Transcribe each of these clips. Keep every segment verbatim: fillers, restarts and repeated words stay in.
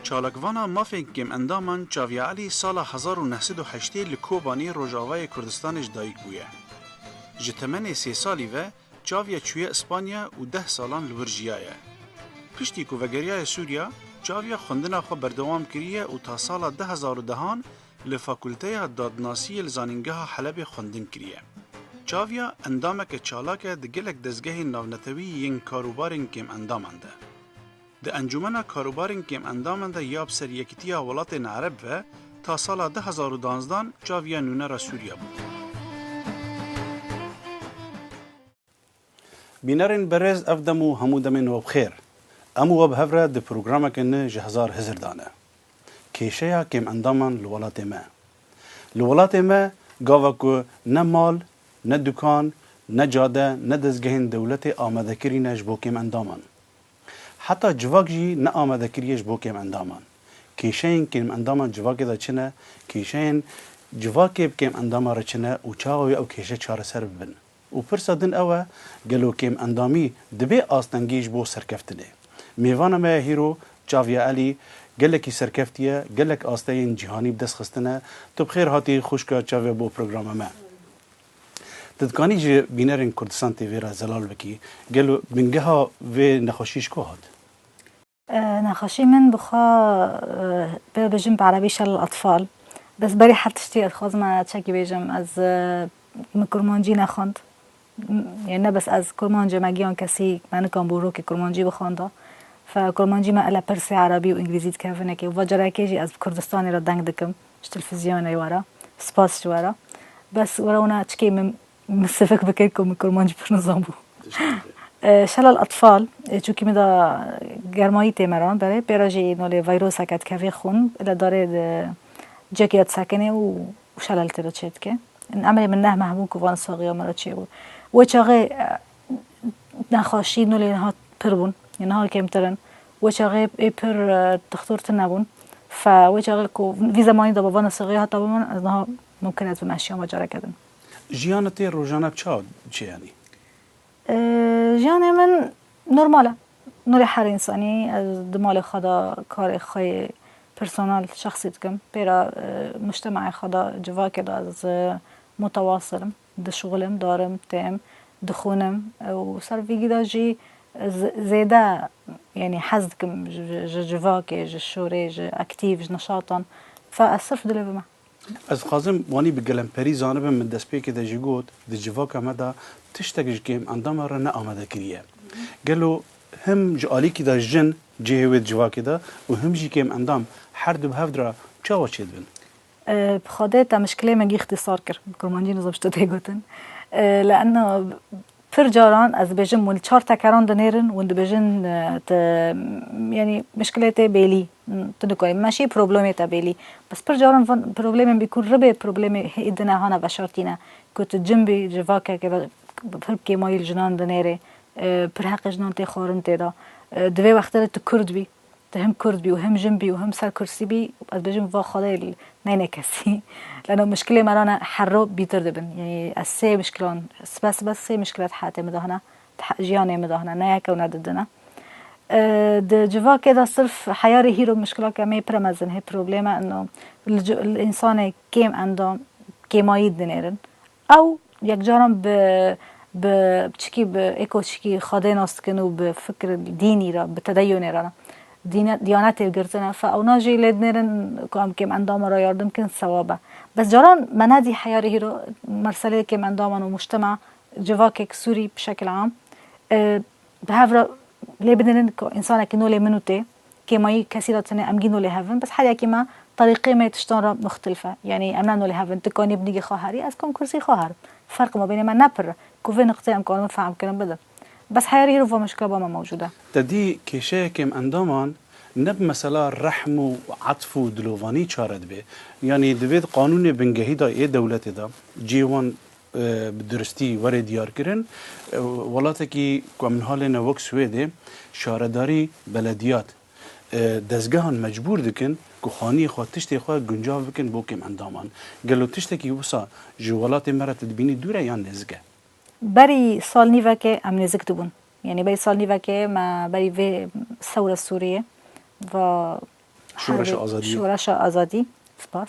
Çalakvana mafên kêmendaman Çaviya Elî sala hezar û neh sed û heştê li Kobanî Rojavayê Kurdistanê ji dayik bûye. Ji temenê sê salî ve Çaviya çûye Îspanya û deh salan li wir jiyaye. Piştî ku vegeriyaye Sûriya, Çaviya xwendina xwe berdewam kiriye û ta sala du hezar û dehan li Fakulteya Dadnasiyê li Zanîngeha Helebê xwendin kiriye. Çaviya endameke çalak e di gelek dezgehên navnetewî yên karûbarên kêmendaman de. Di Encûmena Karûbarên Kêmendaman de ya bi ser Yekîtiya Welatên Ereb ve ta sala du hezar û danzdan Çaviya Nûnera Sûriya bû. Bînerên berêz, ev dem û hemû demên we bi xêr. Em û we bi hev re di programeke nû ji Hezar Hizir de ne. Kêşeya kêmendaman li welatê me. Li welatê me gava ku ne mal, ne dukan, ne cade, ne dezgehên dewletê amadekirî ne ji bo kêmendaman. Heta civak jî ne amadekirî ye ji bo kêmendaman. Kêşeyên kêmendaman civakê de çi ne, kêşeyên civakê bi kêmendaman re çi ne û çawa wê ew kêşe çareser bibin. Û pirsa din ew e, gelo kêmendamî dibe astengî ji bo serkeftinê? Mêvana me ya hîro Çaviya Elî gelekî serkeftî ye, gelek asteyên cîhanî bi dest xistine. Tu bi xêr hatî xwişka Çaviya bo programa me. Tu dikanî ji bînerên Kurdistan T V re zelal bikî, gelo bingeha vê nexweşî ji ku hat? E, nexweşî min bi xwe, e, pê bêjim bi erebî şel atfal. Bes berî her tiştî ez dixwazim çekî bêjim, ez, e, min kurmancî nexwend. M-, yani ne bes ez kurmancê me giyan kesî me nikan bû rokê kurmancî bixwanda. Fe kurmancî me ele pirsê erebî û îngilîzî dikeve hinekê. Va carekê jî ez bi Kurdistanê re deng dikim. Ji televîzyonê we re. Spas ji we re. Bes were wana çikê min, min sivik bikir ku min kurmancî pir nizan bû. E, şelal atfal, e, çûkî min da germayî tê me ran berê, pê re jî nolê vîruseke dikevê xûn, li darê di cekê ya disekine û, û şelal tê de çê dike. Emrê min neh meh bû ku van saxiya me re çê bû. Wê çaxê, e, nexweşî nolê niha pir bûn, yê niha kêmtir in. Wê çaxê ê pir, e, dixtor tune bûn. Fe wê çaxê ku vî zemanî de bi vana saxiya hata bi min, ez niha mumkin ez bim eşya me careke din. Jiyana te rojane bi çawa çêyanî? E, jiyanê min normal e. Nolê her însanî, ez di malê xwe de karê xwe yê personal, şexsî dikim. Pêra, e, mujtemaê xwe de, civakê de ez, e, mutewasilim. Dişuxilim, darim, têm, dixwînim. E, û ser vî gî de jî z-, zêde, yanî hez dikim ji, ji, ji civakê, ji şûrê, ji aktîf, ji nişatan. Fe ez sirf dilê bime. Ez dixwazim wanî bi gelemperî zanibim, min destpêkê de jî got, di civaka me de tiştek ji kêmendama re ne amade kiriye. Gelo him ji alîkî de jin cihê wê di civakê de û him jî kêmendam her du bi hev re çawa çêdibin? E, bi Xwedê te mişkilê min gî îxtîsar kir. Bi kurmancî nizam ji te tê gotin. E, le'enno Pir caran ez dibêjim, hûn çar tekeran dinêrin, hûn dibêjin, e, te, yanî mişkilê te bêlî, tu dikarî, meşî problemê te bêlî. Bes pir caran van problemên bîkûn ribê problemê hê dine hana veşartîne. Ku tu cin bî, civakeke de pir kêmayî li jinan dinêrê, e, pir heqê jinan tê xwarin tê de. E, di vê wextê de tu Kurd bî, Tu him Kurd bî û him jin bî û him ser kursî bî, ez bêjim va Xwedê li neyne kesî. Leno mişkilê me rane herro bîtir dibin. Yanî ez sê mişkilan, sibe sibe sê mişkile di heyatê min de hene, di he-, jiyanê min de hene, ne yek e û ne di din e. E, di civakê de sirf heyarê hîro mişkilake me pir mezin hê probleme ino li ci-, li însanê kêm endam kêmayî dinêrin. Ew yekcaran bi, bi çikî, bi êko çikî Xwedê nas dikin û bi fikr dînî re, bi tedeyunê re ne. Dîne-, diyanetê girtine. Fe ewna jî lê dinêrin ku em kêmendama re yardim kin, sewab e. Bes caran me nedî heyarê hîro merselê kêmendaman û mujtema civakek Sûrî bi şekil am, e, bi hev re lê bidinin ku însanekî nolê min û tê, kêmayî kesî re tune, em gî nolê hev in, bes her yekî me terîqê me yê tiştan re muxtelif e. Yanî em ne nolê hev in, tu kanî bi nigê xwe herî, ez kom kursî xwe herim. Ferq mabênê me ne pir e. Ku vê niqteyê em karin fehm kirin bidin. Bes heyarî îro va mişkila ba me mewcûd e. Te dî kêşeya kêmendaman ne bi mesela rehm û etf û dilovanî çare dibe. Yanî divê di qanûnê bingehî de ê dewletê de cihê wan e, bi duristî were diyarkirin. E, welatekî ku em niha lê ne wek Swêdê, şaredarî, belediyat, e, dezgehan mecbûr dikin ku xaniyê xwe, tiştê xwe guncav bikin bo kêmendaman. Gelo tiştekî wisa ji welatê me re tu dibînî dûr e yan nêzik e? Berî sal nîvekê em nêzik dibûn. Yanî berî sal nîvekê me berî vê sewra Sûriyê va Şoreşa Azadiyê. Şoreşa Azadî. Spas.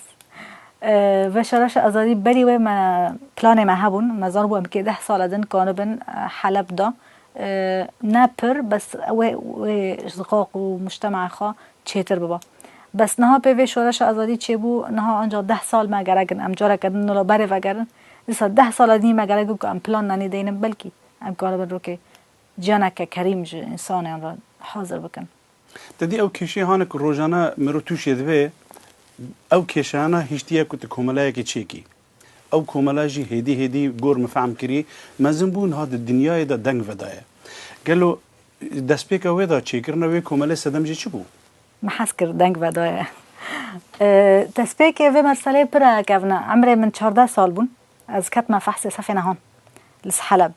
E, ve Şoreşa Azadî berî wê me planê me hebûn. Me zanibû em kê deh sala din kanibin, e, Heleb da. E, ne pir, bes wê, wê ziqaq û mujtemaê xwe çêtir biba. Bes niha pê vê Şoreşa Azadî çêbû, niha anca deh sal me gerek in. Em careke din nola berê vegerin. Dîsa deh sala din me gerek ku em plan nenî deynin, belkî em karibin rokê ciyaneke kerîm ji însanên re hazir bikin. Te dî ew kêşeyê hane ku rojane miro tûşê dibe, ew kêşeyana hiştiye ku tu komeleyekê çêkî. Ew komela jî hêdî hêdî gor min fehm kirî, mezin bû niha di dinyayê de deng vedaye. Gelo destpêka wê de çêkirina wê komelê sedem jî çi bû? Min hez kir deng vedaye. E, destpêkê vê merseleyê pir e kevn e. Emrê min çardeh sal bûn. Ez ketme fehsê sefê nehan li Heleb.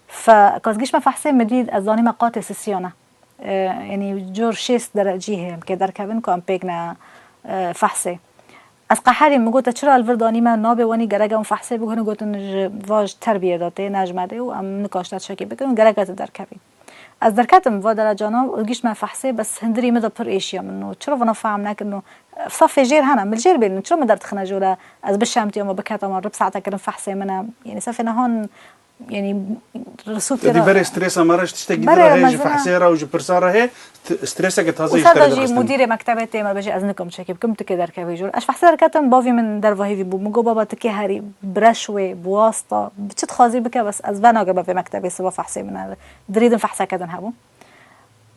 Fe, ku ez gihiştme fehsê, min dî ez zanîme qatê sisiyan e. E, yanî cor şêst derecî heye em kê derkevin ku em pêk ne, e, fehsê. Ez qeherîm, min got, te çira li vir danîme, nabê wenî gerek e hûn fehsê bikin, gotin ji va ji terbiyê de tê, ne ji me de, û em nikaşte tiştekî bikin û gerek e tu derkevî. Ez derketim va derecana û gihiştme fehsê, bes hundirî min de pir êşiya min û çira vana fehm nekin û safê jêr hene, min jêr bênin, çira min derdixine jor e, ez bişemtiyama, biketama, rib saete kirin fehsê min e. Yanî sefê nehan, yanî risûkê Te dî de berê stresa me re ji tiştekî Berê din re heye, ji mezin e. fehsê re û ji pirsa re heye, t-, streseke taze Û ji te re serde jî dirxistin. Mudîrê mektebê tê me bêje, ez nikim çekî bikim, tu kê derkevî jor. Ez fehsê derketim, bavî min derva hêvî bû. Min got, baba, tu kê herî, bi reş wê, bi wasta, bi çi dixwazî bike, bes ez venagirme vê mektebê, siba fehsê min e. Dirî din fehseke din hebû.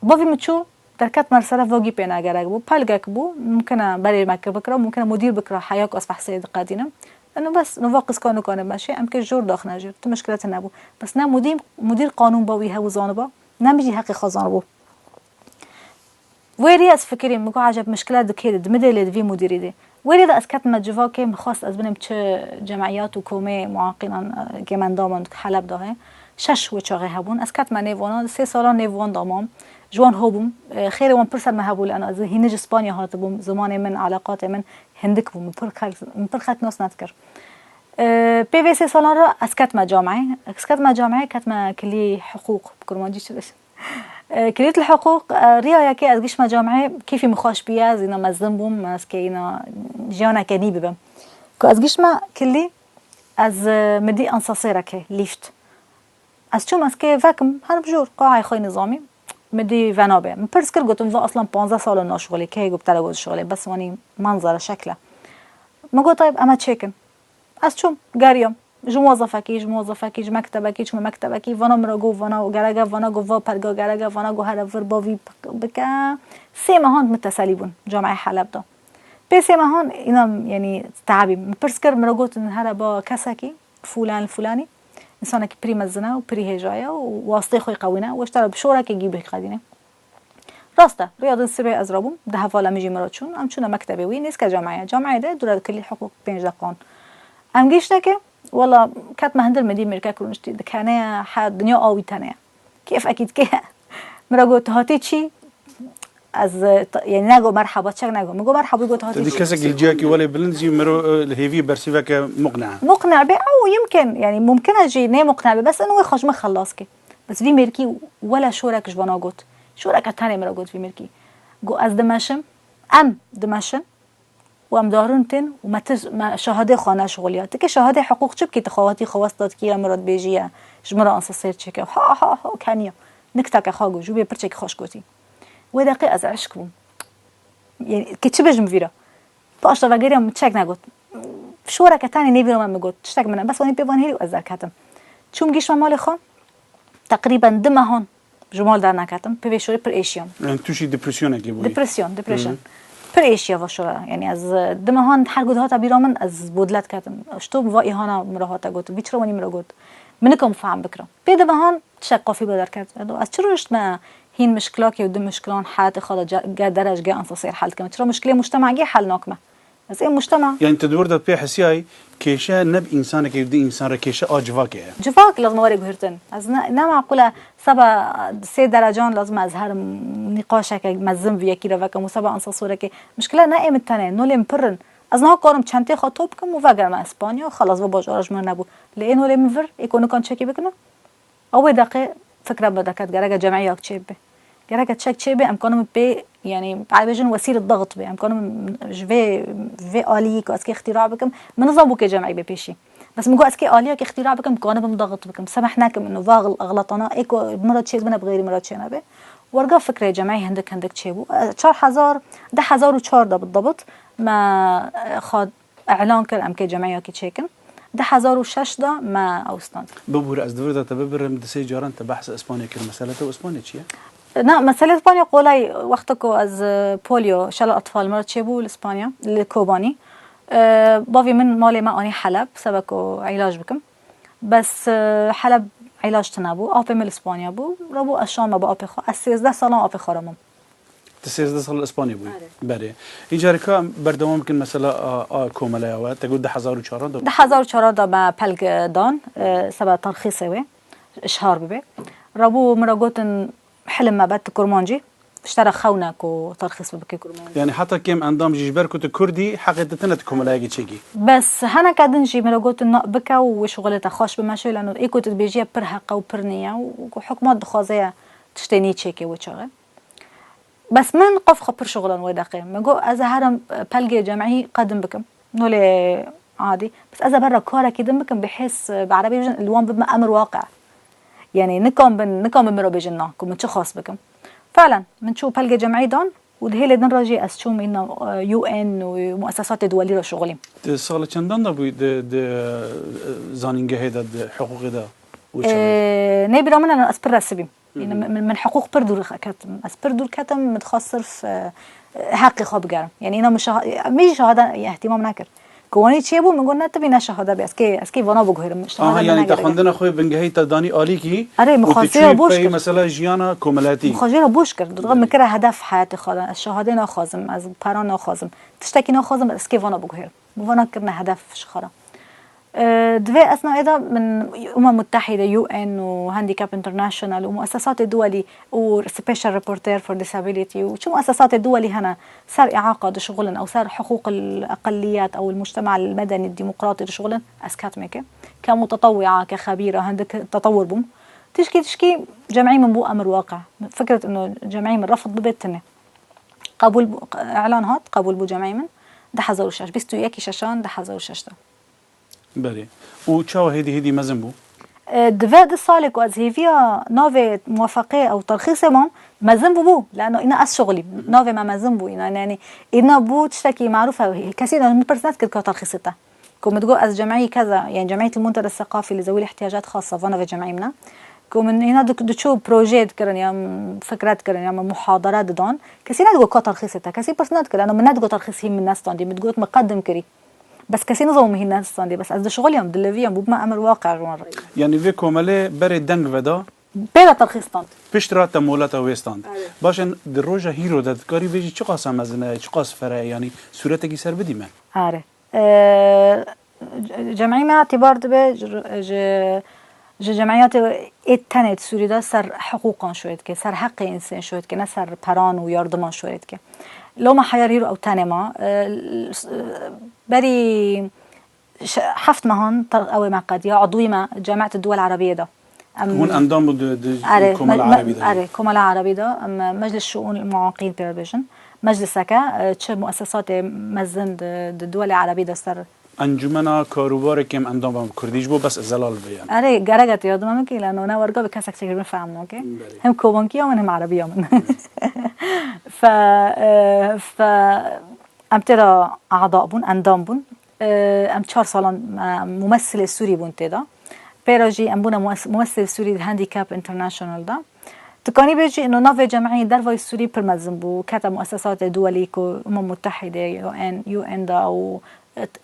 Bavî min çû, derket me li sere vagî pê ne gerek bû. Pelgek bû, mumkin e berê me kir bikira, mumkin e mudîr bikira heya ku ez fehsê diqedînim. Ino bes, no va qîzka nikane meşê, em kê jor daxine jêr. Tu mişkile tune bû. Bes ne mudîr, mudîr qanûn ba wî hebû zaniba, ne min jî heqê xwe zanibû. Wê rî ez fikirîm, min got, eceb mişkile di kê de, di min de lê di vî mudîrî de. Wê rî de ez ketime civakê, min xwest ez binim çi cemiyat û komê muaqînan, e, kê me endam in Heleb de heye. Şeş wê çaxê hebûn. Ez ketime nêv wana, di sê salan nêv wan de mam. Ji wan ho bûm. E, xêrê wan pir ser me hebû li ena. Ez hînî ji Spanya hatibûm. Zimanê min, eleqatê min hindik bû. Min pir xelk, min pir xelk nas nedikir. E, pê vê sê salan re ez ketime camiyê. Ez ketime camiyê, ketime kilî hiqûq, bi kurmancî çi dibêjin? E, Kilît li hiqûq, e, riya yekê ez gihiştime camiyê, kêfî min xweş bûye, ez îna mezin bûm, ez kê îna jiyaneke nî bibim. Ku ez gihiştime kilî, ez, e, min dî ansasêrekê, lîft. Ez çûm, ez kê vekim, her bi jor, qaê xwe nizamî, min dî venabe. Min pirs kir, gotim, va aslan panzdeh sal e naşixulê, kê got te re got şixulê, bes wanî manzara şekle. Min got, tayib, em ê çêkin. Ez çûm, geriyam. Ji muwezefekî, ji muwezefekî, ji mektebekî, çûme mektebekî, vana min re got, vana gerek e, vana got, va perga gerek e, vana got, here vir bavî bike. Sê mehan min teselî bûn, camiyê Heleb de. Pê sê mehan, îna, yanî, teabî. Min pirs kir, min re gotin, here ba kesekî, fulan, fulanî, însanekî pirî mezin e û pirî hêja ye û wastê xwe qewîne, wê ji te re bi şorekê gî biqedîne. Rast e, riya din sibê ez rabûm, di hevala min jî min re çûn, em çûne mektebê wî, nêzîka camiyê. Camiyê de dûre kilî hiqûq pênc deqan. Em gihişteke, wela ketme hundir min dî mêrkek rûniştî, di kenê ye, he, dinya a wî tenê ye. Kêfekî dike. Min re got, tu hatî çî? Ez, e, t-, yanî nego merhaba, çek nego. Min got, merhaba, got, hatî Te dî çî? Kesek li ciyakî welê bilind jî miro, e, li hêvî bersîveke muqne. Muqne be, ew yimkin, yanî mumkin e jî nê muqne be, bes eno wê xwe ji min xelas ke. Bes vî mêrkî wele şorek ji vana got. Şoreke tenê min re got vî mêrkî. Got, ez dimeşim, em dimeşin û em darin tên û me tir, me şahadê xwe neşixuliya. Ti kê şahadê hiqûq çi bikî, ti xwe hatî xwe westa dikî ya min re dibêjî ye, ji min re ansasêr çêke. Ha, ha, ha, keniya. Nikteke xwe got, ji wê pirçekî xweş gotî. Wê deqê ez eşq bûm. Yanî, kê çi bêjim vîra? Paş de vegeriya min çek negot. Şoreke tenê nêvîra me min got. Tiştek min e. Bes wanî pê van hêrî û ez derketim. Çûm gihiştme malê xwe. Teqrîben di mehan ji mal derneketim. Pê vê şorê pir êşiyam. Yani tûşî depresyonekê bûyî. Depresyon, depresyon. Hı. Pir êşiya va şora. Yanî ez, e, di mehan her ku dihata bîra min ez bodlet ketim. Ji to va îhana min re hate got. Vî çira wanî min re got. Min nikom fehm bikira. Pê di mehan tiştek qafî bi derket. Ez çi rûniştime hîn mişkilakê û du mişkilan heyatê xwe de ce-, ge derecgê ansasêr hel dikime? Çira mişkilê mujtemagî hel nakime? Ez ê mujtema Yani tu di wir de pê hesiyayî kêşe ne bi însanekê û du însan re, kêşe a civakê ye. Civak lazim were guhirtin. Ez ne, ne maqûl e seba sê derecan lazim e ez herim nîqaşeke mezin vî yekî re vekim û seba ansasêrekê. Mişkile ne ê min tenê, nolê min pir in. Ez niha karim çentê xwe top bikim û vegerime Espanya, xelas va bajara ji min nebû. Lê ê nolê min vir, ê ku nikan çekî bikine. Ew wê deqê fikra me derket, gereke cemiyek çêbibe. Gereke çek çêbe, em kanim pê, yani, bêjin wesîlet daxit be. Em kanim ji vê, vê aliyî ku ez kê îxtîra bikim, min nizam bû kê cem'î be pêşî. Bes min got ez kê aliyek îxtîra bikim, kanibim daxit bikim. Semeh nekim ino vaxil axlatana, ê ku min re çêdibine bi xêrî min re çênebe. Werga fikrê cem'î hindik hindik çêbû. E, çar hezar, deh hezar û çar de bidabit me, e, xwe îlan kir em kê cem'iyekî çêkin. Deh hezar û şeş de me ew stand. Bibûre, ez di vir de te bibirim, di sê caran te behsa Îspanyê kir. Mesele te û Îspanyê çi ye? Na, mesele Îspanya qolay, wexta ku ez, e, polio, şela atfal me re çêbû li Îspanya, li Kobanî. E, bavê min malê me anî Heleb, seba ku îlac bikim. Bes, e, Heleb îlac tune bû, apê min li Îspanya bû, rabû ez şan me bi apê xwe. Ez sêzdeh salan apê xwe re mam. Tu sêzdeh sal li Îspanyê bûyî? Are. Berê. Îcarê ka em berdewam bikin mesela a, a komeleya we. Te got du hezar û çar de. Du hezar û çar de me pelg dan, e, seba terxîsê wê, işhar bibe. Rabû min re gotin, hilim me be tu kurmancî, ji te re xew ne ku terxîs bibike kurmancî. Yani heta kêm endam jî ji ber ku tu kurd î, heqê te tine tu komeleyekê çêkî. Bes hineke din jî min re gotin na bike û wê şixulê te xweş bimeşe, lano ê ku tu dibêjî ye pir heq e û pir nî ye û ku hikûmet dixwaze ye tiştê nî çêke wê çaxê. Bes min qef xwe pir şixulan wê deqê. Min got, ez ê herim, e, pelgê cem'î qedim bikim. Nolê adî. Bes ez ê ber re karekî din bikim, bi hês, e, bi erebî bijin, li wan bibime emir waqe. Yani nikan bin, nikan bin min re bêjin na, ku min çi xwest bikim. Felen, min çû pelgê cem'î dan û di hêlê din re jî ez çûm îna, e, U N û muessesatê duwelî re şixulîm. Di sala çendan de bûyî di, di, e, zanîngehê de, di hiqûqê de? Wê çaxê? E, nê bîra min e, ez pir resibîm. Îna min, min, min hiqûq pir dûr ketim. Ez pir dûr ketim, min dixwest sirf, e, e, heqê xwe bigerim. Yani îna min şeha-, min jî şehade îhtîmam nekir. Ku wanî çêbû, min got, ne, tibî ne şehade bê. Ez kê, ez kê vana biguherim. Aha, yani te xwendina xwe bingehî te danî alîkî. Erê, min xwazê re boş kir. Mesela jiyana komeletî. Min xwazê re boş kir. Dirga min kire hedef heyatê xwe de. Ez şehadê naxwazim, ez pera naxwazim. Tiştekî naxwazim, ez kê vana biguherim. Bi vana kirine hedef ji xwe re. E, divê ez navê de min Umem Muttehîde, U N û Handicap International û muessesatê duwelî û Special Reporter for Disability û çi muessesatê duwelî hene ser îaqa dişixulin ew ser hiqûq el eqeliyat ew el muctema el medeni demokratî dişixulin ez ketmeke. Kemû tetewîa ke xebîra hindik tetewir bûm. Tişkî tişkî cem'î min bû emir waqe. Fikret ino cem'î min refd bibe tine. Qebûl bû, îlan hat, qebûl bû cem'î min. Du hezar û şeş, bîst û yekî şeşan du hezar û şeş de. Belê. Û çawa hêdî hêdî mezin bû? E, di vê du salê ku ez hêviya navê muwefeqê ew terxîsê mam, mezin bûbû. Lano îna ez şixulîm. Navê me mezin bû îna. Yani îna bû tiştekî marûf e. Kesî îna min pirs nedikir ka terxîsê te. Ku min digot ez cem'î keza, yani cem'iyet el-munted el-seqafî li zewî ihtiyacat xasa, vana ve cem'î min e. Ku min îna di, diçû projeyê dikirin ya fikre dikirin ya muhadere didan. Kesî nedigot ka terxîsê te. Kesî pirs nedikir. Lano min nedigot terxîs hîn min nestandî. Min digot min qedim kirî. Bes kesî nizam min hîn nestandî. Bes ez dişixuliyam, dileviyam, bûbime emir waqe ji wan re. Yani vê komelê berê deng veda. Pê re terxîs stand. Pişt re te moleta wê stand. Evet. Baş e, di roja hîro de dikarî bêjî çiqas mezin e, çiqas fere ye, yani sûretekî ser bidî me. Are. E, cem'î me îtibar dibe ji, ji, ji cem'iyatê ê tenê di Sûrî de ser hiqûqan şoyê dike, ser heqê însan şoyê dike, ne ser peran û yardiman şoyê dike. Loma heyar hîro ew tenê ma. E, berî ş-, heft mehan ter-, ew ê me qediya, edwî me Cemiyet Duwel Erebiyê de. Em Hûn endam bû di, di Erê, Komela me-, me-, Erebî de? Erê, Komela Erebî de, em, Meclis Şuûn Muaqîn pê re dibêjin. Mecliseke, e, çi muessesatê mezin di, di Duwelê Erebî de ser. Encûmena Karûbarê kêm endam bû Kurdî ji bo bes zelal be yani. Erê, gerek e tu yardima min kî, lano ne werga bi kesek çekir min fehm nake. Belê. Hem Kobankiya min hem Erebiya min. Fe, e, fe, em tê de ada bûn, endam bûn. E, em çar salan, e, mumessilê Sûrî bûn tê de. Pê re jî em bûne mues-, mumessilê Sûrî di Handicap International de. Dikanî bêjî, ino navê cem'î dervayî Sûrî pir mezin bû. Kete muessesatê duwelî ku Umem Muttehîde, U N, U N de û,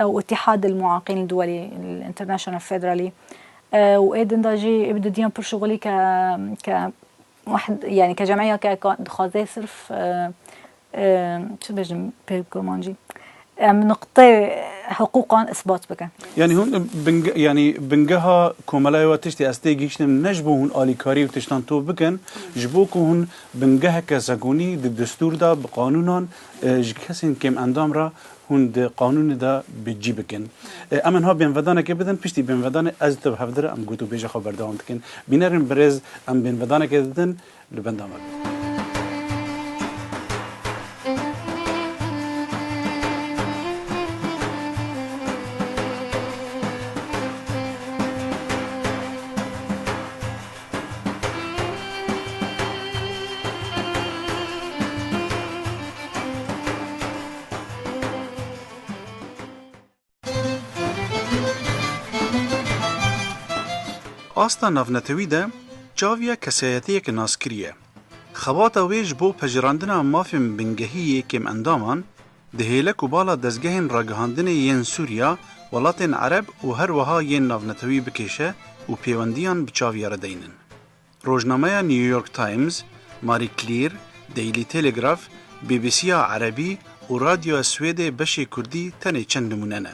ew Îtîhad el Muaqîn el Duwelî, International Federalî. E, û ê din de jî ê bi didiyan pir şixulî ke, ke Wahd-, yani ke cemiyeke ka dixwaze sirf, e, e, çi bêjim pê kurmancî? Em nuqtê hiqûqan isbat bikin. Yani hûn binge-, yani bingeha komelaya we tiştê ez tê gihîştim ne ji bo hûn alîkarî û tiştan top bikin, ji bo ku hûn bingeheke sekonî di destûr de bi qanûnan, e, ji kesên kêm endam re hûn di qanûnê de bi cî bikin. E, em niha bênvedanekê bidin, piştî bênvedanê ez û te bi hev dire em gotûbêja xwe berdewam dikin. Bînerên birêz, em bênvedanekê didin, li benda me bin. Asta navnetewî de Çaviya kesayetiyeke naskirî ye. Xebata wê ji bo pejirandina mafên bingehî yê kêmendaman, dihêle ku bala dezgehên ragihandinê yên Sûriya, welatên Ereb û her wiha yên navnetewî bikêşe û pêwendiyan bi Çaviya re deynin. Rojnameya New York Times, Marie Claire, Daily Telegraph, B B C ya Erebî û Radyoya Swêdê beşê Kurdî tenê çend nimûne ne.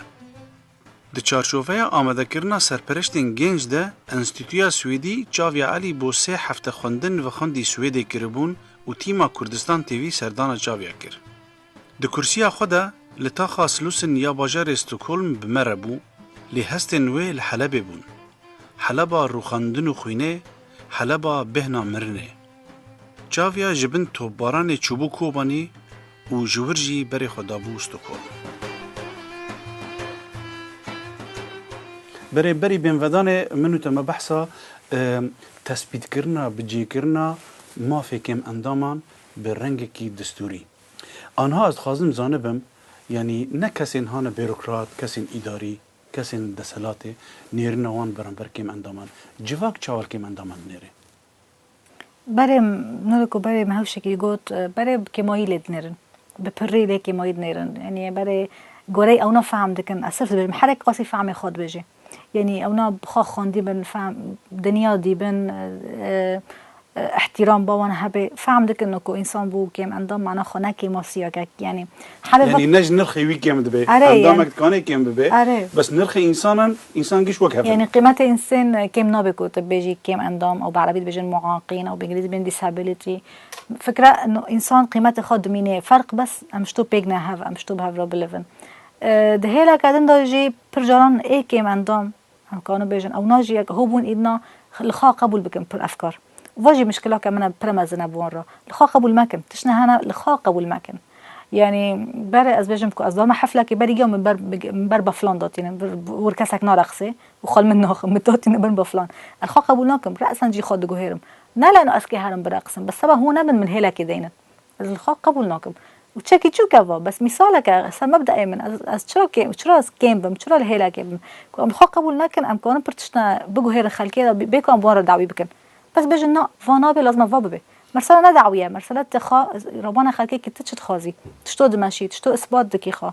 Di çarçoveya amadekirina serpereştên gênc de, Enstîtuya Swêdî Çaviya Elî bo sê hefte xwendin vexwendî Swêdê kiribûn û tîma Kurdistan T V serdana Çaviya kir. Di kursiya xwe de li taxa Slussen ya bajarê Stockholm bi me re bû, lê hestên wê li Helebê bûn. Heleba rûxandin û xwînê, Heleba bêhna mirinê. Çaviya ji bin topbaranê çûbû Kobanî û ji wir jî berê xwe dabû Stockholm. Berê berî bênvedanê min û te me behsa, e, tespîtkirina, bicêkirina mafê kêmendaman bi rengekî distûrî. Anha ez dixwazim zanibim, yanî ne kesên hane bêrokrat, kesên îdarî, kesên desthilatê nêrina wan beramber kêmendaman. Civak çawa li kêmendaman dinêre? Berê, nû ku berê me hewşekî got, berê bi kêmayî lê dinêrin. Bi pirrî lê kêmayî dinêrin. Yanî berê gorey ewna fehm dikin. Ez sirf dibêjim, herek qasî fehmê xwe dibêje. Yanî ewna bi xwe xwendî bin, fehm, dinya dîbin, e, e, îhtîram ba wan hebe. Fehm dikin ku însan bû kêmendam mana xwe ne kêmasiyakek. Yanî hebe Yanî ne ji nirxê wî kêm dibe. Erê, Endamek yanî. Dikane kêm bibe. Erê. Bes nirxê însanan, însan giş wek hev in. Yanî qîmetê însên kêm nabe ku tu bêjî kêm endam, ew bi erebî dibêjin muaqîn, ew bi îngilîzî bên disability. Fikra no, însan qîmetê xwe dimîne. Ferq bes em ji to pêk ne hev, em ji to bi hev re bilivin. E, di hêleke din de jî pir caran ê kêm endam, em kano bêjin, ew na jî yek ho bûn îdna li xwe qebûl bikin pir efkar. Va jî mişkilake min e pir mezin e bi wan re. Li xwe qebûl mekin. Tiştine hene li xwe qebûl mekin. Yanî berê ez bêjim ku ez dama heflekê berî giya min ber, min ber baflan datînin. Bir, wir kesek nareqsê û xal min naxim, min datîne ber baflan. Ez xwe qebûl nakim. Re'sen jî xwe diguhêrim. Ne leno ez kê herim bireqsim. Bi seba hûn nebin min hêlekê deynin. Ez li xwe qebûl nakim. Û çekî çûk e va, bes mîsalek e, ser mebdeê min, ez, ez çira kêm, çira ez kêm bim, çira li hêlekê bim? Ku em li xwe qebûl nekin, em kanin pir tiştine biguhêrin xelkê de, bê, bê ku em bi wan re dawî bikin. Bes bêjin, na, va nabe, lazim e va bibe. Mersela ne dawî ye, mersela tu xwe, rabana xelkê ki tu çi dixwazî, tu çi to dimeşî, tu çi to isbat dikî xwe.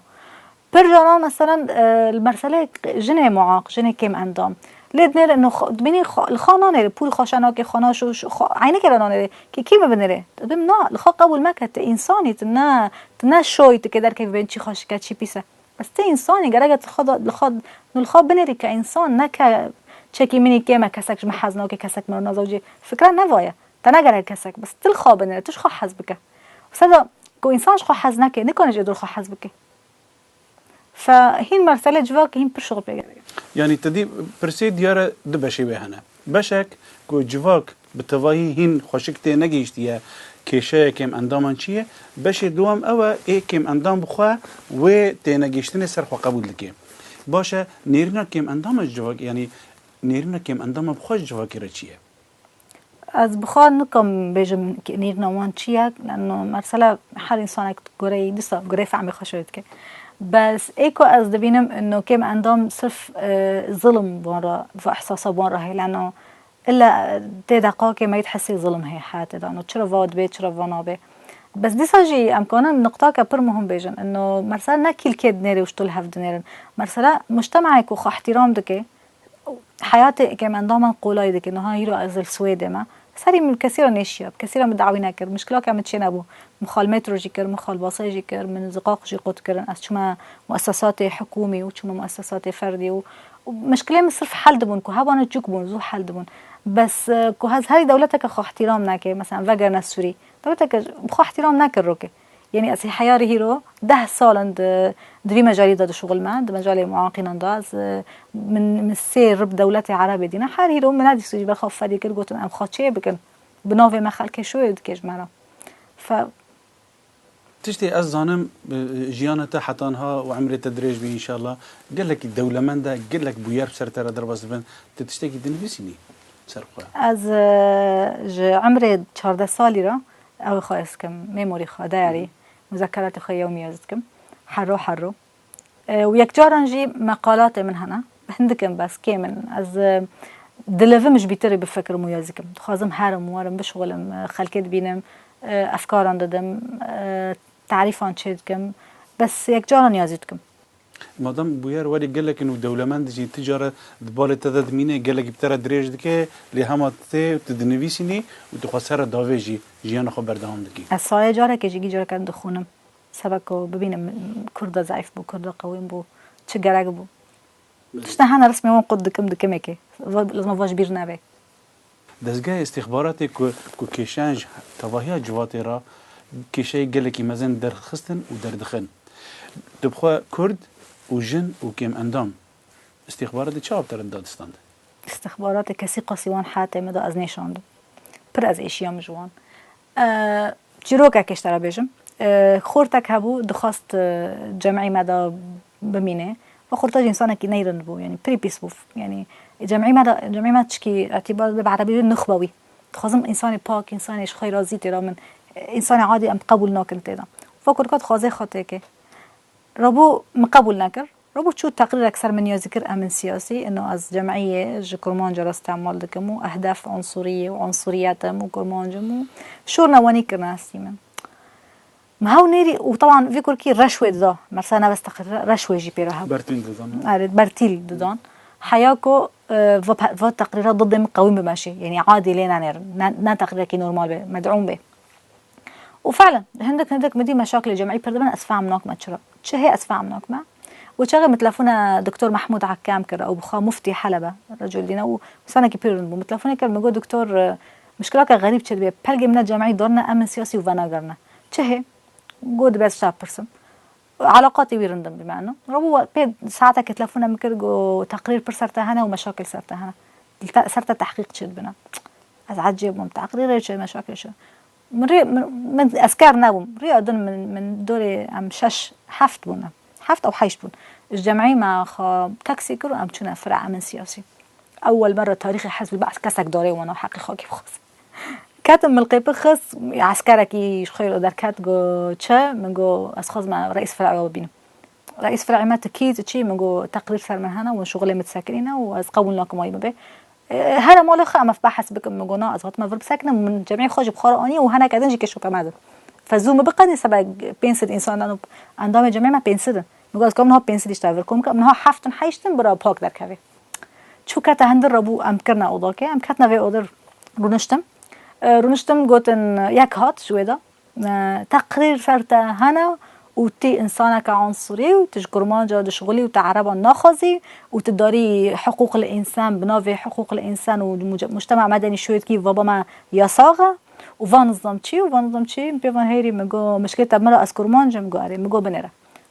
Pir caran, meselen, e, li mersele jinê muaq, jinê kêm endam. Lê dinêre, no xwe, dibînî xwe, li xwe nanêre, pûl xwe şenakê xwe naşo, şo, xwe, eynekê re nanêre. Kê kî min binêre? Dibim na, li xwe qebûl meke, tu însanî, tu ne, tu ne şoyî, tu kê derkevî bên çî xweşik e, çî pîs e. Bes tu însanî, gerek e tu xwe da, li xwe, li xwe binêrî ke însan, ne ke çekî min î kêm e, kesek ji min hez nake, kesek min re nazewicê. Fikra ne va ye. Te ne gerek kesek, bes tu li xwe binêre, tu ji xwe hez bike. Seda ku însan ji xwe hez nake, nikane jî ê dûr xwe hez bike. Fe hîn mersele civak hîn pir şixul pê gerek. Yanî te dî pirsê diyar e du beşê wê hene. Beşek ku civak bi tevahî hîn xweşik tê negihîştiye kêşeyê kêm endaman çi ye, beşê duwam ew e ê kêm endam bi xwe wê tênegihiştinê ser xwe qebûl dike. Baş e, nêrîna kêm endama ji civak, yanî nêrîna kêm endama bi xwe ji civakê re çi ye? Ez bi xwe nikim bêjim nîrna wan çi ye, leno mersela her însanek goreyî dîsa goreyê fehmê xwe şewê dike. Bes ê ku ez dibînim, no kêm endam sirf, e, zilim wan re, va ihsasa wan re heye, leno illa tê deqakê me yê hesê zilim heye heyatê de, no çira va dibe, çira va nabe. Bes dîsa jî em kanin nuqtake pir muhim bêjin, no mersela ne kîlkê dinêrê û ji tu li hev dinêrin. Mersela mujtemaê ku xwe ihtîram dike, Heyatê kêm endaman qolay dike. Niha hîro ez li Swêdê me. Serî min kesî re nêşiya, kesî re min dawî nekir. Mişkilake min çê nebû. Min xal metro jî kir, min xal basê jî kir, min ziqaq jî qut kirin. Ez çûme muessesatê hikûmî û çûme muessesatê ferdî û, û mişkilê min sirf hel dibûn ku hebane çûk bûn, zû hel dibûn. Bes, e, ku ez herî dewleteke xwe ihtîram neke, mesela vegerine Sûrî. Dewleteke bi xwe ihtîram nekir roke. Yanî ez heyarî hîro deh sal in di, di vî mejalî de dişuxulme, di mejalê muaqînan de ez, e, min, min sê rib dewletê Erebê dîne. Her hîro min nedî sûcî ber xwe fedî kir, gotin em xwe çê bikin. Bi navê me xelkê şoyê dike ji me re. Fe- Tiştê ez zanim, e, jiyana te heta niha û emrê te dirêj bî înşallah. Gelekî dewlemend e, gelek bûyer bi ser te re derbas dibin. Tu tiştekî dinivîsînî ser xwe? Ez, e, ji emrê çardeh salî re ew xwe ez dikim, memory xwe, diary, Hı hı. muzekeratê xwe yewmî ez dikim. Herro herro. E, û yekcaran jî meqalatê min hene. Hindik in bes, kêm in. Ez, e, Dilivim ji bîtirê bifikirim û yazî kim. Dixwazim herim, werim, bişixulim, e, xelkê dibînim, e, efkaran didim, e, tarîfan çêdikim. Bes yek cara niyazî dikim. Madem bûyer werî gelek in û dewlemend jî, ti cara di balê te de dimîne, gelekî bi te re dirêj dike, lê hema tê tu dinivîsînî û tu xwe ser re davê jî jiyana xwe berdewam dikî. Ez sayê carekê jî gî careke dixwînim. Seba ku bibînim Kurda zeîf bû, Kurda qewîm bû, çi gerek bû. Tişta hene resmê wan qut dikim, dikim êkê. Va, lazim va ji bîr nebe. Dezgehê îstîxbaratê ku, ku kêşeyan ji tevahiya civatê re kêşeyê gelekî mezin derxistin û derdixin. Tu bi xwe Kurd û jin û kêmendam îstîxbaratê çawa bi te re dida distand? Îstîxbaratê kesî qasî wan heyatê min de ez nêşandim. Pir ez êşiyam ji wan. E, çîrokekê ji te re bêjim. E, xortek hebû, dixwast, e, cemî me de bimîne. Ve xorta jî însanekî neyrind bû, yanî pirî pîs bû. Yanî cemî me de, cemî me tişkî îtîbar dibe bi erebî bê nuxbewî. Dixwazim însanê pak, însanê ji xwe razî tê de min, însanê adî em qebûl nakin tê de. Ve kurka dixwaze xwe têke. Rabû min qebûl nekir. Rabû çû teqrîrek ser min niyazî kir, em in siyasî, ino ez cemiyê ji kurmanca re îstemal dikim û ehdef unsurî ye û unsuriyet im û kurmanc im û şûr newenî kirine hestî min. Min hew nêrî û teban vî kurkî reş wê dida. Mersa ne bes teqrîr, reş wê jî pê re hebû. Bertîl didan. Erê, bertîl didan. Heya ku, e, va pe-, va teqrîra didê min qewî bimeşî. Yanî adî lê nenêrin. Ne, ne teqrîrekî normal be, med'ûm be. û fe'len, hindik, hindik min dî meşakilê cemî pir dibin, ez fehm nakime çira. Çi hê ez fehm nakime. Û çaxê min telefona Doktor Mehmûd Hekkam kir, ew bi xwe muftî Helebe, recul dîne û insanekî pir rind bû. Min telefonê kir, min got, Doktor, e, mişkilake xerîb çêdibe. Pelgê min ne cemî dorne, em in siyasî û venagerine. Çi hê? Got, dibe ez şa pirsim. Elaqatê wî rind in, bimane. Rabû pê saetekê telefona min kir, got, teqrîr pir ser te hene û meşakil ser te hene. Te, ser te tehqîq çêdibine. Ez ecêb bûm, teqrîrê çi, meşakil çi. Min rê, min, min esker nebûm. Riya din min, min dorê em şeş, heft bûne. Heft ew heşt bûn. Ji cemî me xwe taksî kir û em çûne fira emin siyasî. Ewwel merre tarîxê Hizb el-Ba'th kesek darê wana heqî xakî bixwaz. Ketim milqê pir xist, eskerekî ji xwe re derket, got, çi? Min got, ez xwazim reîs fira ew bibînim. Reîs fira me tu kî, tu çi? Min got, teqrîr ser min hene, wan şuxulê min disekinîne û ez qebûl nakim wayî bibe. E, here malê xwe em ev behs bikin. Min got, na, ez hatime vir biseknim, min cemî xwe ji bi xwe re anî û hineke din jî kêşoke me din. Fezû min biqedî sebe pênc sed însan dan û endamê cemî me pênc sed in. Min got, ez karim niha pênc sed îşte vir kom bikim, niha heft in heşt in bira pak derkevê. Çû kete hindir re bû, em kirine odakê, em ketine vê odir rûniştin. E, rûniştin gotin, yek hat ji wê de. E, teqrîr ser te hene û tu însaneke unsurî û tu ji kurmanca dişixulî û tu ereban naxwazî û tu darî hiqûqil însan bi navê hiqûqil însan û muce-, mujtema medenî şûyê dikî, va ba me yasax e û va nizam çi û va nizam çi, min pê van hêrî, min got, mişkilê te min re, ez kurmanc im? Min got, erê. Min got, binêre.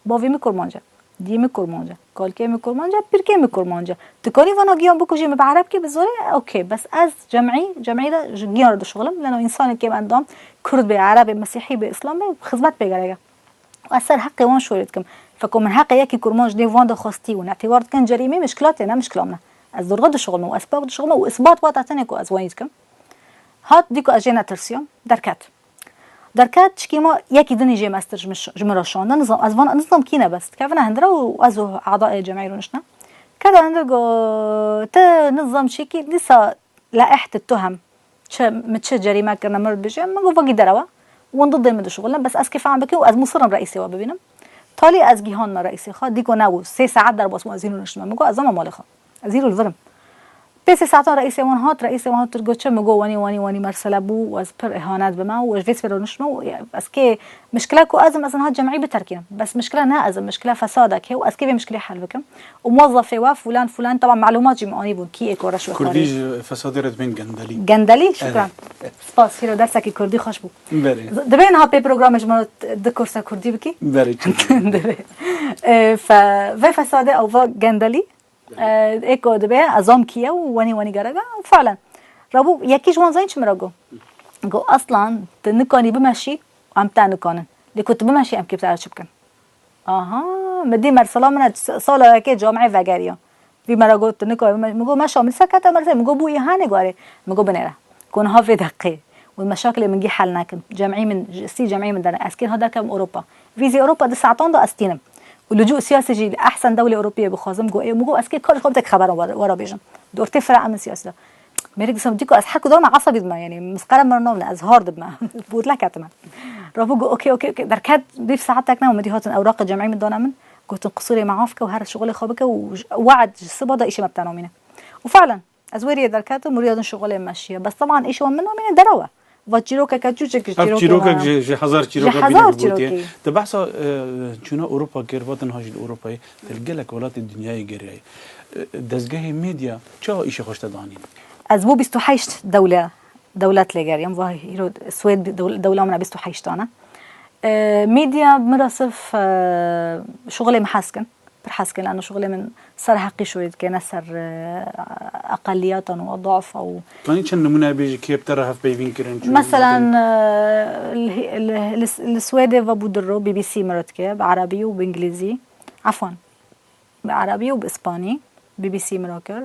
Bavê min kurmanc e. Diyê min kurmanc e. Kalkê min kurmanc e, pîrkê min kurmanc e. Tu kanî vana giyan bikujî, min bi erebkî bi zorê, okey. Bes ez cemî, cemî de ji giyan re dişixulim. Leno însanê kêm endam, kurd bê, ereb bê, mesîhî bê, îslam bê, xizmet pê gerek e. Ez ser heqê wan şorê dikim. Feko min heqê yekî kurmanc nêv wan de xwestî û netîwar dikin cerîmê, mişkila tê, ne mişkila min e. Ez dorxe dişixulim û ez pak dişixulim û isbat vate tenê ku ez wanî dikim. Hat, dî ku ez jê netirsiyam, derket. Derket, çikî ma yekî dinî jê mestir ji min ş-, ji min re şandin. Nizam, ez vana, nizam kî ne bes. Dikevine hindira û ez û adaê cemî rûniştine. Keda hindir got, ti nizam çikî, dîsa laîhte tuhem. Çi, min çi cerîme kirine, min re dibêje. Min got, vagî derewa. Wan didê min dişuxulin. Bes ez kê fehm bikim û ez musirim reîsê we bibînim. Talî ez gihanme reîsê xwe. Dîko nebû. Sê saet derbas bû, ez hîn rûniştime. Min got, ez zana malê xwe. Ez îro li vir im. Pê sê saetan reîsê wan hat, reîsê wan hat, got, çi? Min got, wanî, wanî, wanî mesele bû û ez pir îhanet bime û ez vê sibê re rûniştime û ez kê mişkile ku ez im, ez niha cemî biterkînim. Bes mişkile ne ez im, mişkile fesadek heye û ez kê vê mişkilê hel bikim. Û muwezefê we, fulan, fulan, teban melûmat jî min anîbûn, kî ê ku reşwe Kurdî xwarî. Ji fesadê re dibên gendelî. Gendelî? Şukran. Evet. Spas, hîro dersekî kurdî xweş bû. Belê. Divê niha pê programê ji min re t-, du kursa kurdî bikî? Belê, çi? Divê. E, fe-, vê fesadê ew va gendelî. E, ê ku dibe, ez zam kî ye û wenî wenî gerek e, û fiilen. Rabû yekî ji wan zayîn çi min re got? Got, Aslan, tu nikanî bimeşî, em te nikanin. Lê ku tu bimeşî, em kê bi te re çi bikin? Aha, min dî mersela min e, s-, sala yekê camiyê vegeriya. Vî me re got, tu nikanî bimeşî. Min got, meşa, min sekete mersê, min got, bû îhanê guarê. Min got, binêre. Ku niha vê deqê. Û meşakilê min gî hel nekin. Cemî min, ji sî cemî min dene. Ez kê niha derkevim Ewropa. Vîzê Ewropa di saetan de ez tînim. Û licû siyasî jî li ehsen dewlê Ewropiyê bixwazim, got, ê, min got, ez kê kar ji xwe bitek xeberan were, were bêjim. Di ortê fira em in siyasî de. Mêrik dîsa dî ku ez her ku dawime esebî dime, yanî misqere min navne, ez har dibime. Botla ketime. Rabû got, "Okey, okey, okey." Derket bîr saetek ne, min dî hatin ewraqê cem'î min dane min. Gotin, "Qisûrê me af ke û her şixulê xwe bike û j-, we'd ji siba de îşê me bi te namîne." Û fe'len, ez wêriyê derketim û riya din şixulê me şiye. Bes teban îşê wan min namîne derew e. Va çîrokeke çûçik ji Ev çîrokê çîrokek me ji, ji hezar Ji çîroka hezar bînek gotiye. çîrokî. Te behsa, e, çûna Ewropa kir, va te niha jî li Ewropayê, te li gelek welatê dinyayê geriyayî. E, dezgehê medya çawa îşê xwe ji te danîn? Ez bû bîst û heşt dewle, dewlet lê geriyam. Va hîro Swêd dewl-, dewla min a bîst û heştan e. E, medya min re sirf, e, şixulê min hez kin. Pir hez kin, lano şixulê min ser heqî şûrî dike, ne ser, e, eqeliyatan û duafa û Kanî çend nimûne bêjî kê bi te re hevpeyvîn kirin, çûn Meselen, zaten? e, li, li, li, li Swêdê ve bû diro B B C min re dike, bi erebî û bi îngilîzî. Efwan, bi erebî û bi îspanî B B C min re kir.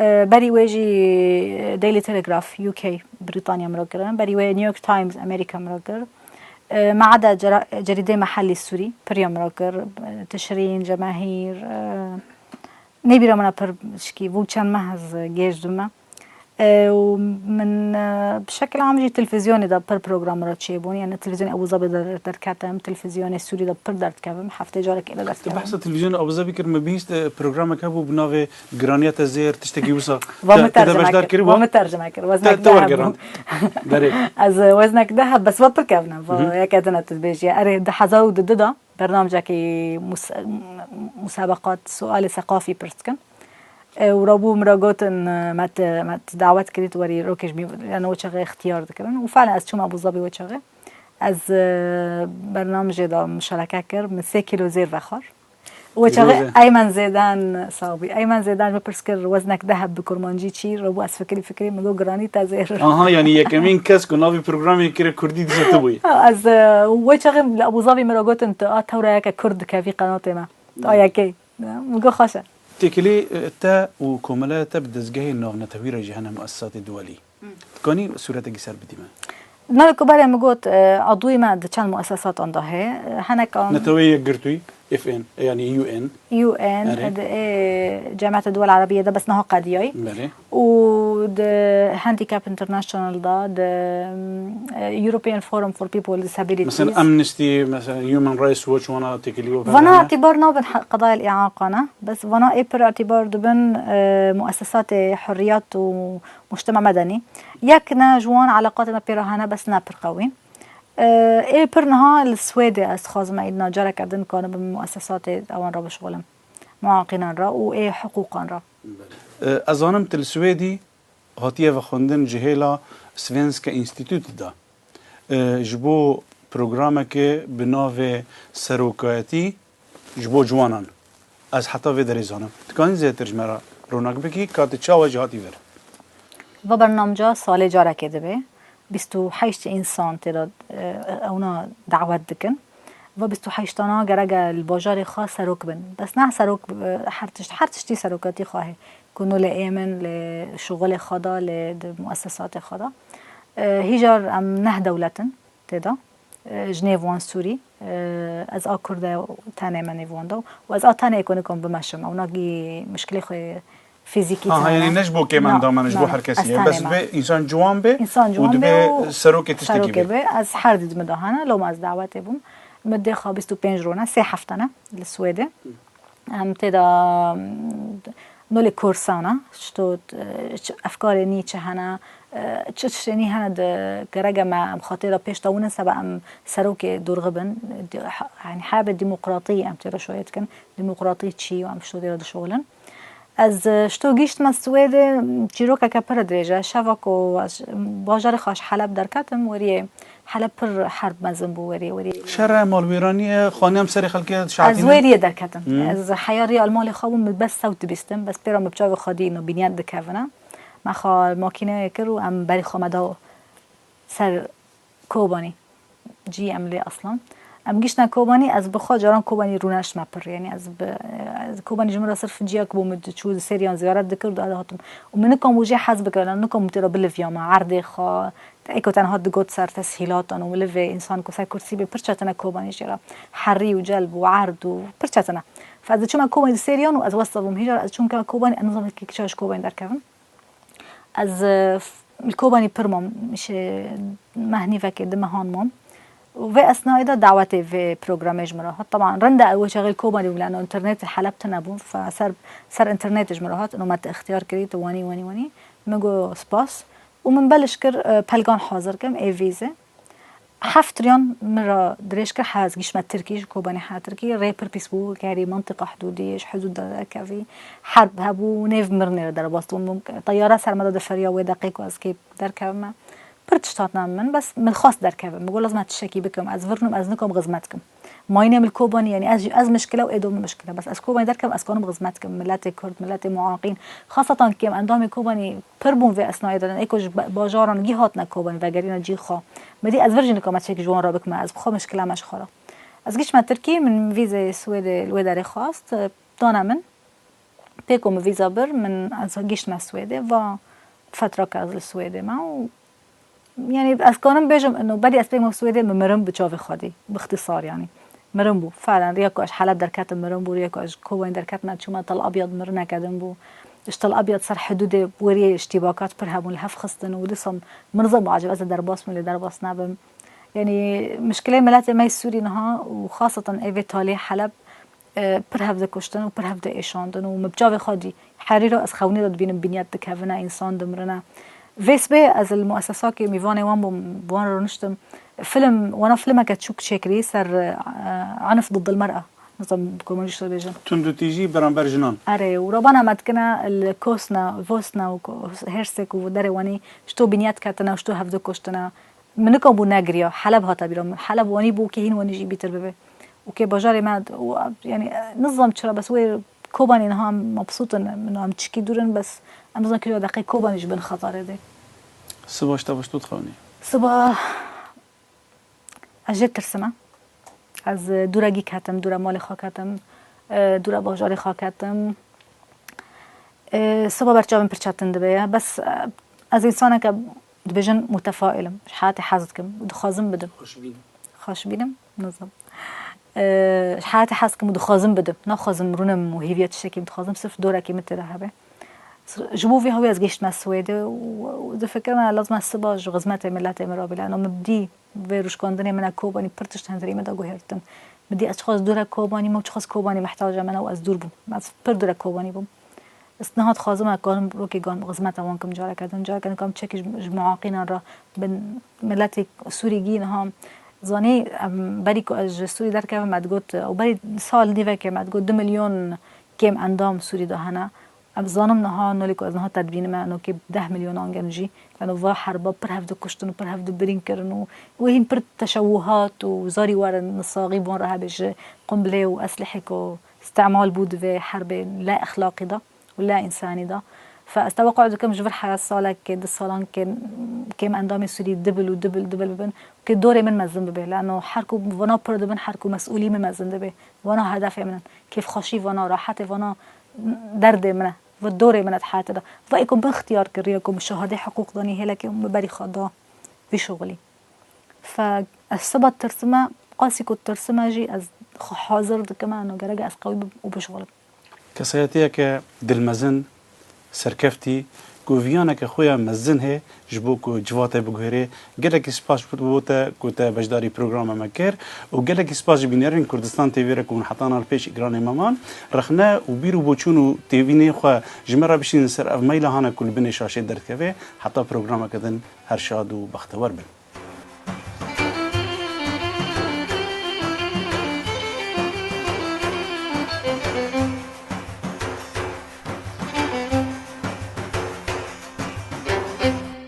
E, berî wê jî Daily Telegraph U K, Brîtanya min re kirin. Berî wê New York Times Amerîka min re kir. E, me eda cera-, cerîdê mehellî Sûrî piriya min re kir. E, Tişrîn, Cemehîr, e, nêbîra min e pir şikî, bû çend meh ez gêj dime. E, û min, e, bi şekil am jî televîzyonê de pir program re çêbûn. Yani televîzyonê Abu Zabî de derketim, televîzyonê Sûrî de pir derdikevim. Heftê carek êle Te derdikevim. behsa televîzyonê Abu Zabî kir, min bihîst, e, programek hebû bi navê Giraniya Te Zêr, tiştekî wisa. Va Te, min te de tercime beşdar kir, kir, va va min tercime kir. Te, Weznek te de hebû. wergerand. Berê. Ez, e, weznek de heb, bes va pir kevne. Va Hı hı. yeke din e tu dibêjî. Erê, di hezar û du de bernamcekî mus-, musabeqat sualê seqafî pirs dikin. E, û rabû min re gotin, e, me te, me te dawet kirî tu werî rokê ji bî, yani o çaxê ixtiyar dikirin. Û fe'len ez çûm Abu Zabî o çaxê. Ez, e, bernamjê de muşareke kir, min sê kîlo zêr vexwar. O çaxê Zêr. Eymen Zêden, sax bî. Eymen Zêden ji min pirs kir, weznek de heb bi kurmancî çî, rabû ez fikirî fikirî, min got Giranî Te Zêr. Aha, yani yekemîn kes ku navê programê kire kurdî dîsa tu bûyî. Ha, ez, e, wê çaxê li Abu Zabî min re gotin, tu a tewreyeke kurd dikevî qenatê me. Tu a yekê. Min got xweş e. Têkilî, e, te û komeleya te bi dezgehê navnetewî re jî hene muesesatê duwelî. Dikanî sûretekî ser bidî me? Navê ku berê min got, e, adwî me di çend muesesatan de heye. E, hinek an Neteweyê Yekgirtûyî, F N, yani U N. U N, Erê. di, e, Cemiyeta Duwel Erebiye de bes niha qediyayî. Belê. Û di Handicap International de, di, e, European Forum for People with Disabilities. Mesela Amnesty, mesela Human Rights Watch wana têkilî we Vana hene? îtîbar nabin he-, qedayel îaqana. Bes vana ê pir îtîbar dibin, e, muesesatê hurriyet û mujtema medenî. Yek ne ji wan eleqatê me pê re hene, bes ne pir qewîn. E, ê pir niha li Swêdê ez dixwazim, îdna careke din kanibim muesesatê ewan re bişixulim. Muaqînan re û ê hiqûqan re. E, ez zanim tu li Swêdî hatiye vexwendin ji hêla Svenska Institutet de. E, ji bo programeke bi navê Serokayetî ji bo ciwanan. Ez heta vê derê zanim. Dikanî zêdetir ji me re ronak bikî, ka tu çawa jî hatî vir? Va bernamca salê carekê dibe. Bîst û heşt însan tê de, e, ewna dawet dikin. Va bîst û heştana gerek e li bajarê xwe serok bin. Bes ne serok, e, her tişt, her tiştî serokatî xwe heye. Ku no lê ê min, lê şixulê xwe de, lê di muesesatê xwe de. E, hîjar em neh dewlet in tê de. E, ji nêv wan Sûrî. E, ez a Kurd e, tenê me nêv wan de. Û ez a tenê ku nikom bimeşim. Ew nagî mişkilê xwe fîzîkî Ha, ha, tane. yani ne ji bo kêmenda Na, me, ne ji bo na, her kesî ez ye. tenê Bes me. bê însan ciwan bê Însan û ciwan dibê bê û serokê tiştekî serokê bê. bê. Ez her dî dime dahana, loma ez dawetê bûm. Min dê xwe bîst û pênc rone, sê hefte ne li Swêdê. Em tê de, em, nolê korsana, şto, e, ç-, efkarê nî çi hene, e, çi tiştê nî hene di gereke me em xwe tê de pêş de winin seba em serokê dorxi bin. Di-, ha-, yani hebe demokratî em tê de şoyê dikin. Demokratî çi û em şto tê de dişuxulin. Ez, e, şto gîştime Swêdê, çîrokeke pir dirêj e. Şeva ku ez bajarê xwe ji Heleb derketim, weriyê Heleb pir herb mezin bû, weriyê, weriyê. Şer e, malwêranî ye, xaniyam serê xelkê Ez şehatîne. weriyê derketim. Hmm. Ez heya riya li malê xwe bûm, min bes sewt dibîstim, bes pê re min bi çavê xwe dîn û bîniyet dikevine. Me xwe makîneyê kir û em berî xwe me da ser Kobanî. Cî em lê aslan. Em giştine Kobanî, ez bi xwe caran Kobanî rûneştime pir. Yanî ez bi, ez Kobanî ji min re sirf ciyek bû, min diçû di seriyan ziyaret dikir, dihatim. Û min nikom û jê hez bikim, nikom tê re biliviyama, erdê xwe, eko tenha digot ser teshîlatan û livê însan ku ser kursî bê pir çetin e Kobanî jê re. Herî û celb û erd û pir çetin e. Fe ez diçûme Kobanî di seriyan û ez westa bûm hîjar, ez çûm keme Kobanî, ez nizam kî kiça ji Kobanî derkevim. Ez, e, f-, li Kobanî pir mam, şê meh nîvekê, du mehan mam. Û vê esnayê de dawetê vê programê ji min re hat. Teban, rind e, ew çaxê li Kobanî bûm, lano înternetê Heleb tune bû. Fe ser, ser înternetê ji min re hat, ino me te ixtiyar kirî, tu wanî, wanî, wanî. Min got, spas. Û min beliş kir, e, pelgan hazir kim, ê vîzê. Heft riyan min re dirêj kir, hez gişme Tirkî, ji Kobanî ha Tirkî, rê pir pîs bû, gerî mintiqa hudûdî, ji hudûd de derkevî, herb hebû, nêv mirinê re derbas bûm, teyara ser me de diferiya wê deqê ku ez kê derkevime. Pir tişt hatine min, bes min xwest derkevim. Min got, lazim e tiştekî bikim, ez virinim, ez nikom xizmet kim. Mayînê min li Kobanî, yanî ez, ez mişkile û êdo min mişkile. Bes ez Kobanî derkevim, ez kanim xizmet kim, miletê Kurd, miletê muaqîn. Xasatan kêm endamê Kobanî pir bûn vê esnayê de, ê ku ji ba-, bajaran gî hatine Kobanî, vegerîne cî xwe. Me dî ez vir jî nikame tiştekî ji wan re bikime, ez bi xwe mişkile me ji xwe re. Ez giştime Tirkî, min vîzeyê Swêdê li wê derê xwest, dane min. Pê ku min vîza bir, min ez giştime Swêdê, va fetrake ez li Swêdê me û, yanî ez kanim bêjim, ino berî ez pê ku Swêdê min mirim bi çavê xwedî, bi ixtîsar yanî. Mirim bû. Felen, riya ku ez ji Heleb derketim mirim bû, riya ku ez ji Kobanî derketim, ez çûme Tel Abyad mirineke din bû. Ji Tel Abyad ser hidûdê weriyê iştîbakat pir hebûn, li hev xistin û dîsa min zam acib ez ê derbas bim, lê derbas nebim. Yanî mişkilê miletê me yê Sûrî niha û xasatan ê vê talê Heleb, e, pir hev dikuştin û pir hev diêşandin û min bi çavê xwe dî. Herî re ez xewnî de dibînim binyet dikevine, însan dimirine. Vê sibê ez li muesesakê mîvanê wan bûm, bi wan re rûniştim. Film, wana filmeke çûk çêkirî ser, e, anif diddil mer'a. Nizam bi kurmancî çi dibêjin. Tundûtîjî beramber jinan. Erê, û rabana me dikine li Kosna, Vosna û Ko-, Hersek û derê wanî ji to binyet ketine, ji to hev dikuştine. Min nikabû negiriya. Heleb hate bîra min. Heleb wanî bû kê hîn wanî jî bîtir bibe. Û kê bajarê me, û, yanî, nizam çira, bes wê Kobanî niha em mebsût in, min em çikî dûr in, bes em nizam kîja deqê Kobanî ji bin xetarê dê. Siba ji te baş tu dixewnî? Siba ez jê tirsime. Ez, e, dûra gî ketim, dûra malê xwe ketim, e, dûra bajarê xwe ketim. E, siba ber çavên pir çetin dibe ye. Bes, e, ez însaneke dibêjin mutefaîl im. Ji heyatê hez dikim û dixwazim bidim. Xweşbîn im. Xweşbîn im, nizam. E, ji heyatê hez dikim û dixwazim bidim. Naxwazim rûnim û hêviya tiştekî, dixwazim sirf dorekî min tê de hebe. Ji bo vê hewî ez gehiştime Swêdê û, û difikirime lazim e siba ji xizmetê miletê min re bile. Eno min dî vê rûşkandinê min e Kobanî pir tişt hundirî min de guhertin. Min dî ez çiqas dûr e Kobanî me û çiqas Kobanî mihtaca min e û ez dûr bûm. Ez pir dûr e Kobanî bûm. Ez niha dixwazim ez karim rokê gan xizmeta wan kim careke din. Careke din kam çekî ji, ji muaqînan re bin miletê Sûrî gî niha zanî em berî ku ez ji Sûrî derkevim me digot, ew berî sal nîvekê me digot du milyon kêm endam Sûrî de hene. Em zanim niha nolê ku ez niha te dibînime, nokê deh milyonan gen jî. Lano va herba pir hev dikuştin û pir hev dibirîn kirin û wê hîn pir teşewuhat û zarî werin nisaxî bon re hebe ji qumbilê û eslihê ku îstemal bû di vê herbê la exlaqî de û la însanî de. Fe ez teweqû dikim ji vir heya salekê, du salan kêm, kêm endamê Sûrî dibil û dibil, dibil bibin, kê dorê min mezin bibe. Lano her ku vana pir dibin, her ku mesûlî min mezin dibe. Vana hedefê min in. Kêfxweşî vana, rahetê vana derdê min e. Ve dorê min e di heyatê de. Ve ê ku min ixtiyar kiriye ku min şehadê hiqûq danî hêlekê û min berî xwe da vî şixulî. Fe ez siba tirsime, qasî ku tirsime jî ez xwe hazir dikime, eno gerek e ez qewî bim û bişixulim. Kesayetiyeke dilmezin, serkeftî, ku viyaneke xwe ya mezin hê ji bo ku civata biguherê. Gelekî spas bo te ku te beşdarî programa me kir û gelekî spas ji bînerên Kurdistan T V re ku hûn heta niha li pêş ekranê me man. Rexne û bîr û boçûn û têvînê xwe ji me re bişînin ser ev maila hane ku li binê şaşê derdikeve. Heta programeke din her şad û bextewer bin.